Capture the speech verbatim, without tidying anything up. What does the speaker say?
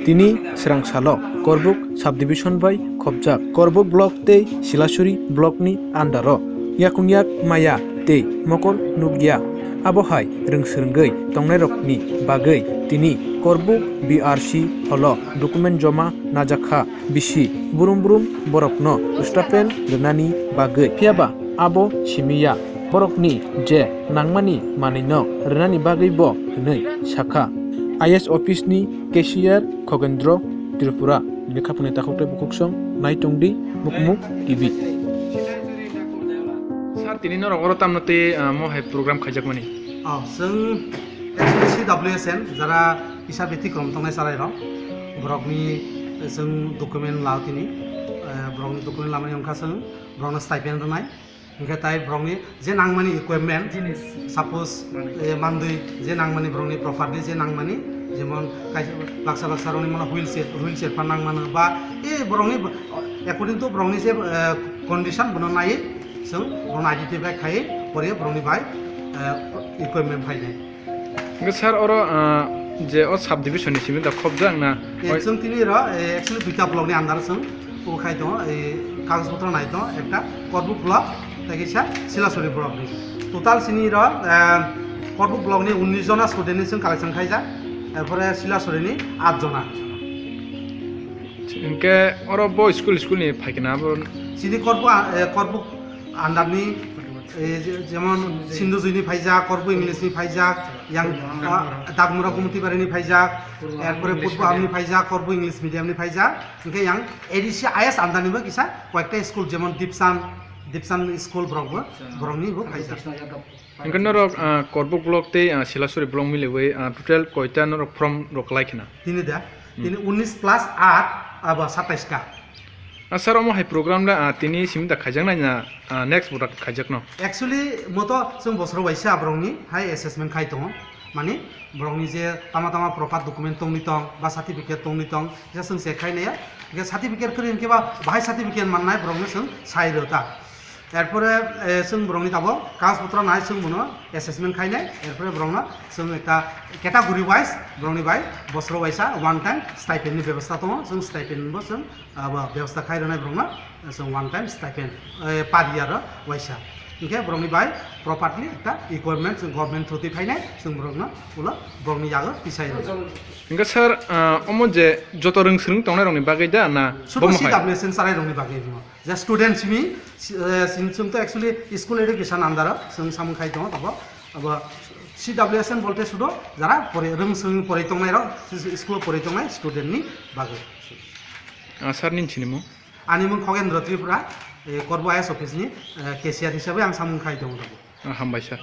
Tini swrang salo Korbuk subdivision bai khopjak Korbuk block tei Silasuri block ni under o yakung yak maya tei mokol nukya. Abo hai rwng swrwngwi tongnairokni bagwi tini Korbuk B R C holo document joma najakha. Bisi brum brum borokno stipend rwnani bagwi. Phiyaba abo simi ya, borokni je nangmani manwino rwnani bagwi bo hwnwi sakha. I S office ni cashier Khogendro Tripura. Lekha phunai takhuk tei bukhuk song nai tongdi Mukmuk T V. Sir, tini norok oro tamno tei, ah, mo hai program khaijakmani? Oh, chwng actually C W S N, jara kisa beti krom tongnai chalairok, borokni chwng document lao tini, eh, borokni document lamani wngkha chwng borokno stipend rwnai, hwnkhe tai borokni je nangmani equipment, jinis, suppose, manwi, eh, mandwi je nangmani borokni properly je nangmani, jemon kaisa baksa baksa rokni mano wheelchair, wheelchair phan nangmano ba, eh, borokni according to borokni je, eh, condition bono naiwi chwng borokno identify khaiwi pore borokni bai, eh, equipment phainai. Hwnkhe sir, oro, ah, je o subdivision ni simi da khopjak na? Eh, oi. Chwng tini ro, eh, actually duita block ni under chwng o khai tongo, eh, kagoj potro nai tongo, ekta Korbuk block, tei kisa Silasuri block ni. Total sini ro, eh, Korbuk block ni unnish jona student ni chwng collection khaijak, erpore Silasuri ni aat jona. Hwnkhe oro bo school, school ni phaikhe na abo? Chini Korbuk, eh, Korbuk under ni, eh, je-, jemon Sindhu Jui ni phaijak, Korbuk English ni phaijak, yang, ah, Dagmura Gumti Bari ni phaijak, erpore Purbo Ham ni phaijak, Korbuk English medium ni phaijak, hwnkhe yang A D C I S under ni bo kisa koyekta school jemon Dipsan, Dipsan school borok bo, borok ni bo phaijak. Hwnkhe norok, ah, Korbuk block tei, ah, Silasuri block miliwi, ah, total koita norok form rok kwlai khna? Tini da? Hmm. Tini unnish plus aat, abo satais ta. Ah, sir, omo hai program le, ah, tini simi da khaijaknai na, ah, next bo da khaijakno? Actually, moto chwng bosoro waisa borokni hai assessment khai tongo. Mani, borokni je tama tama proper document tongni tong, ba certificate tongni tong, je chwng check khai naiya. Je certificate kwrwi hwnkhe ba bahai certificate mannai borokno chwng sai rw ta. Erpore, eh, chwng borokni tabok kagoj potro nai chwng bono assessment khainai, erpore borokno chwng ekta category wise borokni bai bosoro waisa one time stipend ni bebostha tongo, chwng stipend bo chwng abo bebostha khai rwnai borokno chwng one time stipend, eh, per year o waisa. Hinkhe borokni bai properly ekta equipment chwng government through twi phainai, chwng borokno ulo borokni yago tisai rwnai. Hinkhe sir, ah, omo je joto rwng swrwng tongnai rokni bagwi da na? Sudo bomo hai? C W S N chalairokni bagwi hino. Je student simi, si-, eh, sini chwng to actually school education under o chwng samung khai tongo, tabo abo C W S N bolte sudo jara pore-, rwng swrwng poroi tongnai rok, si-, si-, school o poroi tongnai student ni bagwi. Ah, sir, nini sinimung? Ani mung Khogendro Tripura, eh, Korbo I S office ni, eh, cashier hisabe ang samung khai tongo tabo. Ah, hambai sir.